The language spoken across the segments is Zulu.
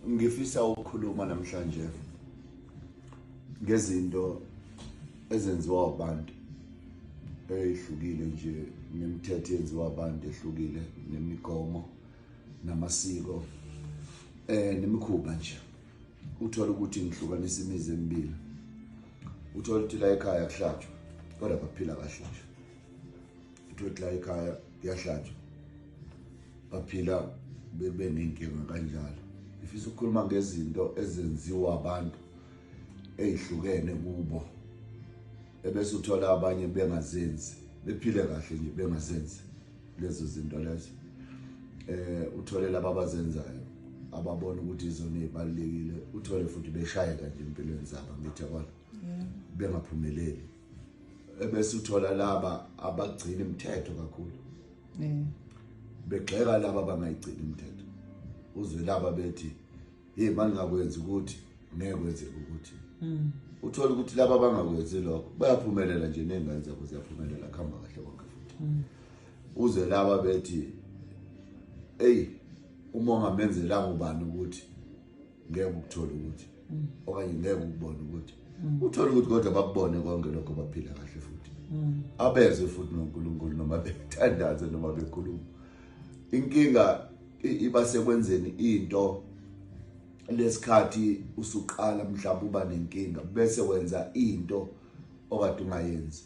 Ngifisa ukukhuluma namhlanje ngezinto ezenziwa abantu ezihlukile nje, nemithetho eyenziwa abantu ehlukile, nemigomo namasiko nemikhuba nje. Uthola ukuthi ngihlukanisa imizi emibili, uthola ukuthi la ekhaya kuhlatshwa kodwa baphila kahle nje, uthola ukuthi la ekhaya kuyahlatshwa baphila bebe nenkinga kanjalo. Ngifisa ukukhuluma ngezinto ezenziwa abantu ezihlukene kubo, ebese uthola abanye bengazenzi, bephile kahle nje bengazenzi lezo zinto lezo. Uthole laba abazenzayo ababona ukuthi izona ezibalulekile, uthole futhi beshayeka nje empilweni zabo, ngithi yabona bengaphumeleli. Ebese uthola laba abagcina imithetho kakhulu, begxeka laba abangayigcini imithetho, uzwe laba bethi hey, maningakwenzi ukuthi ngeke kwenzeke ukuthi. Uthola ukuthi laba abangakwenzi lokho bayaphumelela nje, ney'ngane zabo ziyaphumelela, kuhamba kahle konke futhi. Uzwe laba bethi eyi, uma ungamenzelanga ubani ukuthi ngeke ukuthole ukuthi, okanye ngeke ukubone ukuthi. Uthole ukuthi kodwa bakubone konke lokho, baphila kahle futhi, abezwe futhi noNkulunkulu noma bethandaze noma bekhuluma. Inkinga iba sekwenzeni into lesikhathi usuqala mhlawumbe uba nenkinga, bese wenza into okade ungayenzi.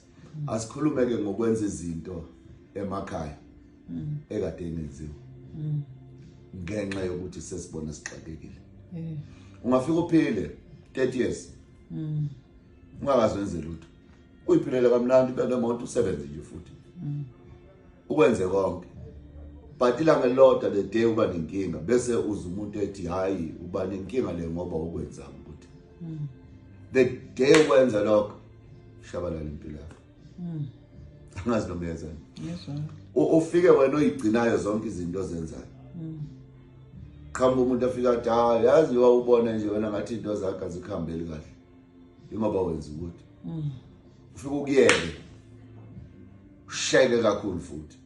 Asikhulume ke ngokwenza izinto emakhaya ekade ingenziwa ngenxa yokuthi sesibona sixakekile. Ungafika uphile 30 years ungakazi wenze lutho, uyiphilele kamnandi, ube nemoto, usebenze nje futhi ukwenze konke, but ilanga elilodwa, the day uba nenkinga, bese uza umuntu ethi hayi, uba nenkinga le ngoba ukwenzanga ukuthi. The day ukwenza lokho, shabalala impilo yakho. Angazi noma uyezana. Yezwa. Ufike wena oyigcinayo zonke izinto ozenzayo, qhamuka umuntu afika athi hayi, yazi wawubona nje wena ngathi into zakho azikuhambeli kahle ingoba wenza ukuthi. Ufike ukuyeke, usheke kakhulu futhi.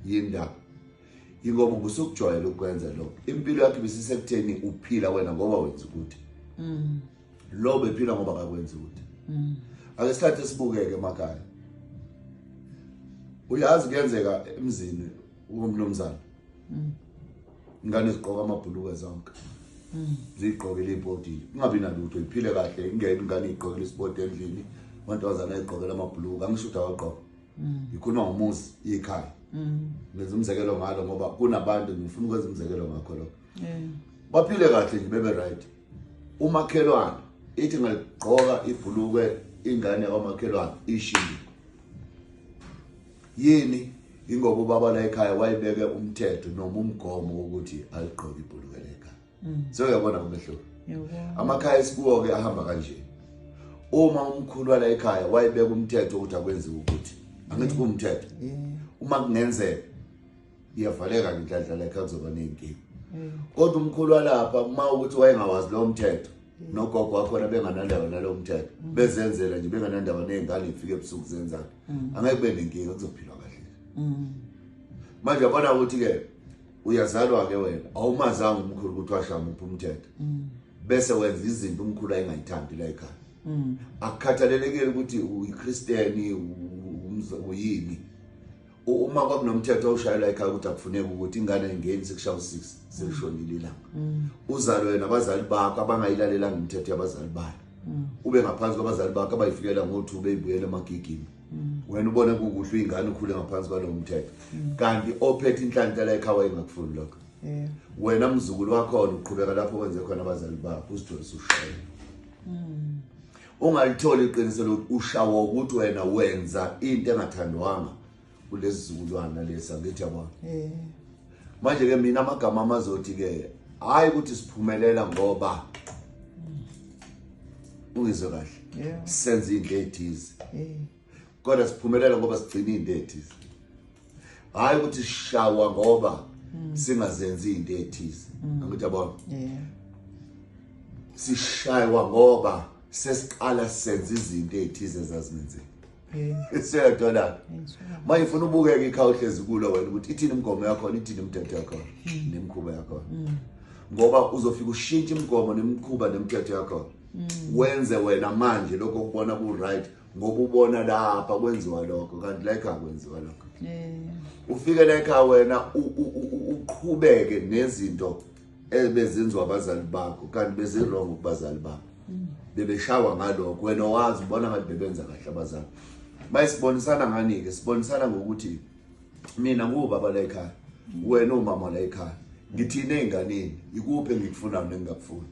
Yindaba ingoba ubusukujwayele ukwenza lokho, impilo yakho ibisisekutheni uphila wena ngoba wenza ukuthi, lo bephila ngoba akakwenzi ukuthi. Ake sithathe sibukeke emakhaya. Uyazi kuyenzeka emzini womnumzane ingane zigqoka amabhuluke zonke, ziyigqokele ibhodini, kungabi nalutho, iphile kahle, ingene ingane igqokele isipoti endlini, amantombazane ayigqokela amabhuluke. Angisho ukuthi awagqoka, ngikhuluma ngomuzi, ikhaya. Ngenza umzekelo ngalo ngoba kunabantu ngifuna ukwenza umzekelo ngakho lokho. Baphile kahle nje, bebe right. Umakhelwane ithi ngaligqoka ibhulukwe ingane kwamakhelwane ishilo. Yini? Ingoba ubaba la ekhaya wayebeke umthetho noma umgomo wokuthi aligqoke ibhulukwe la ekhaya. So uyabona umehluko? Yabona. Amakhaya esikuwo ke ahamba kanje. Uma umkhulu wala ekhaya wayebeka umthetho ukuthi akwenziwe ukuthi, angithi kuwumthetho, uma kungenzeka iyavaleka inhlanhla la ekhaya, kuzoba ney'nkinga. Kodwa umkhulu walapha uma ukuthi wayengawazi lowo mthetho, nogogo wakhona benganandaba nalowo mthetho, bezenzela nje benganandaba ney'ngane ifike ebusuku zenzani, angeke kube nenkinga, kuzophilwa kahle. Manje yabona ukuthi-ke uyazalwa-ke wena, awumazanga umkhulu ukuthi washaya muphi umthetho, bese wenza izinto umkhulu ayengayithandi la ekhaya. Akukhathalelekile ukuthi uyikristeni, uyini. Uma kwakunomthetho owushayela ekhaya ukuthi akufuneki ukuthi ingane ingeni sekushaya u-6, selishonile ilanga, uzalwe nabazali bakho abangayilalelanga imithetho yabazali bayo, ube ngaphansi kwabazali bakho abayifikela ngo-2 beyibuyela emagigini, wena ubone kukuhle uyingane ukhule ngaphansi kwalowo mthetho, kanti ophethe inhlanhla la ekhaya wayengakufuni lokho. Wena mzukulu wakhona uqhubeka lapho wenze khona abazali bakho, uzithole usushayela, ungalitholi iqiniso lokuthi ushawa ukuthi wena wenza into engathandwanga kulesi sizukulwana lesi, angithi yabona? Manje ke mina amagama amazothi ke hayi ukuthi siphumelela ngoba ungizwe kahle, senze into ethize, kodwa siphumelela ngoba sigcina into ethize. Hayi ukuthi sishawa ngoba singazenzi into ethize, angithi yabona? Sishaywa ngoba sesiqala senza izinto ezithize ezazingenzeki. Siyathola. Manje ufuna ubukeke ikhaya ohlezi kulo wena ukuthi ithini imigomo yakhona, ithini imithetho yakhona, nemikhuba yakhona. Ngoba uzofika ushintshe imigomo nemikhuba nemithetho yakhona. Wenze wena manje lokho okubona ku right ngoba ubona lapha kwenziwa lokho, kanti la ekhaya kwenziwa lokho. Ufike la ekhaya wena uqhubeke nezinto ebezenziwa abazali bakho, kanti bezi-wrong kubazali bakho. Bebeshawa ngalokho, wena wazi ubona ngathi bebenza kahle abazali. Mayisibonisana ngani-ke? Sibonisana ngokuthi mina ngubaba la ekhaya, wena umama la ekhaya, ngithini ey'nganeni, ikuphi engikufunayo nengingakufuni.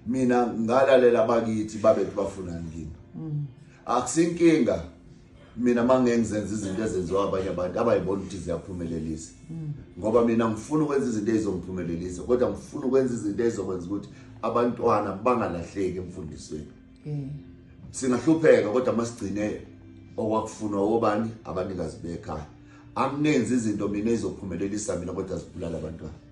Mina ngalalela abakithi babethi bafunani kimi. Akusinkinga mina mangeke ngizenze izinto ezenziwa abanye abantu abayibona ukuthi ziyaphumelelisa, ngoba mina ngifuna ukwenza izinto ezizongiphumelelisa, kodwa ngifuna ukwenza izinto ezizokwenza ukuthi abantwana bangalahleki emfundisweni. Singahlupheka kodwa masigcine okwakufunwa obani abanikazi bekhaya. Anginenzi izinto mina ezizophumelelisa mina kodwa zibulala abantwana.